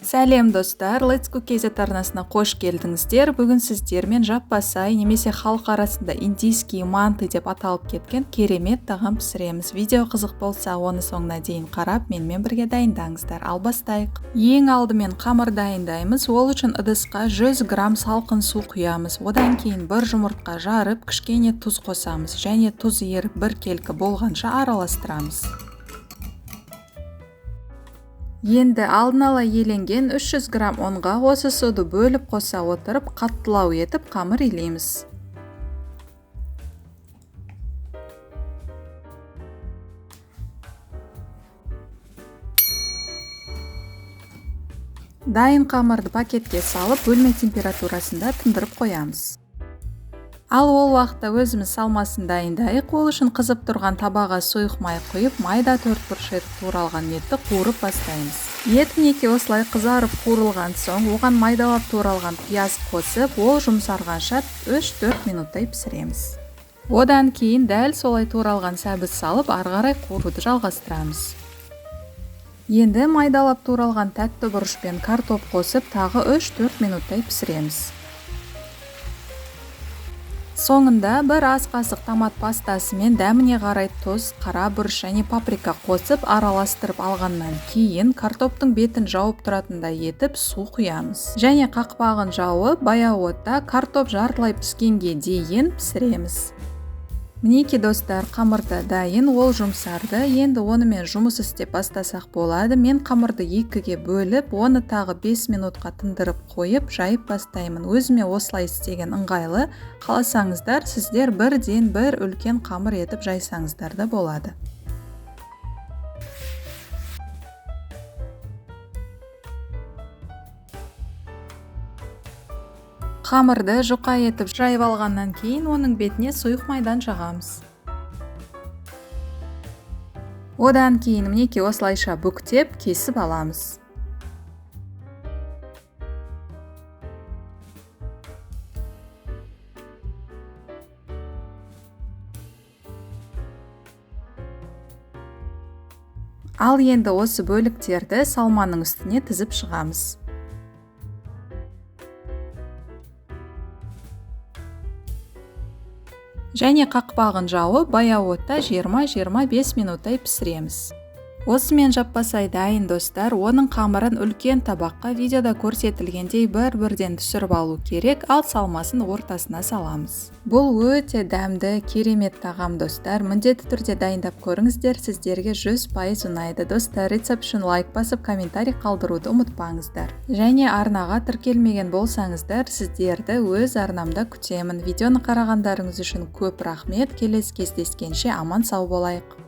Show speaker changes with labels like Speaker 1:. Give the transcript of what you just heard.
Speaker 1: Сәлем, достар! Let's Cook KZ арнасына қош келдіңіздер. Бүгін сіздермен жаппасай немесе халық арасында индийский манты деп аталып кеткен керемет тағам пісіреміз. Видео қызық болса, оны соңына дейін қарап, менімен бірге дайындаңыздар. Ал бастайық. Ең алдымен қамыр дайындаймыз. Ол үшін ыдысқа 100 грамм салқын су құямыз. Одан кейін бір жұмыртқа жарып, кішкене тұз қосамыз және тұз еріп біркелкі болғанша араластырамыз. Енді алдын ала еленген 300 грамм ұнға осы суды бөліп қоса отырып, қаттылау етіп қамыр илейміз. Дайын қамырды пакетке салып, бөлме температурасында тындырып қоямыз. Ал ол уақытта өзіміз салмасын дайындайық. Ол үшін қызып тұрған табаға сұйық май құйып, майда төрт бұрыш етіп туралған етті қуырып бастаймыз. Ет мінекей осылай қызарып қуырылған соң, оған майдалап туралған пияз қосып, ол жұмсарғанша 3-4 минуттай пісіреміз. Одан кейін дәл солай туралған сәбіз салып, ары қарай қуыруды жалғастырамыз. Енді майдалап туралған тәтті бұрыш пен картоп қосып, тағы 3-4 минуттай пісіреміз. Соңында бір ас қасық томат пастасы мен дәміне қарай тұз, қара бұрыш және паприка қосып, араластырып алғаннан кейін картоптың бетін жауып тұратындай етіп су құямыз. Және қақпағын жауып, баяу отта картоп жартылай піскенге дейін пісіреміз. Мінекей, достар, қамыр да дайын, ол жұмсарды. Енді онымен жұмыс істеп бастасақ болады. Мен қамырды екіге бөліп, оны тағы 5 минутқа тындырып қойып, жайып бастаймын. Өзіме осылай істеген ыңғайлы. Қаласаңыздар, сіздер бірден бір үлкен қамыр етіп жайсаңыздар да болады. Қамырды жұқа етіп жайып алғаннан кейін оның бетіне сұйық майдан жағамыз. Одан кейін мінекей осылайша бүктеп кесіп аламыз. Ал енді осы бөліктерді салманың үстіне тізіп шығамыз. Және қақпағын жауып, баяу отта 20-25 минуттай пісіреміз. Осымен жаппасай дайын, достар. Оның қамырын үлкен табаққа видеода көрсетілгендей бір-бірден түсіріп алу керек, ал салмасын ортасына саламыз. Бұл өте дәмді, керемет тағам, достар. Міндетті түрде дайындап көріңіздер, сіздерге 100% ұнайды. Достар, рецепт үшін лайк басып, комментарий қалдыруды ұмытпаңыздар. Және арнаға тіркелмеген болсаңыздар, сіздерді өз арнамда күтемін. Видеоны қарағандарыңыз үшін көп рахмет. Келесі кездескенше аман сау болайық.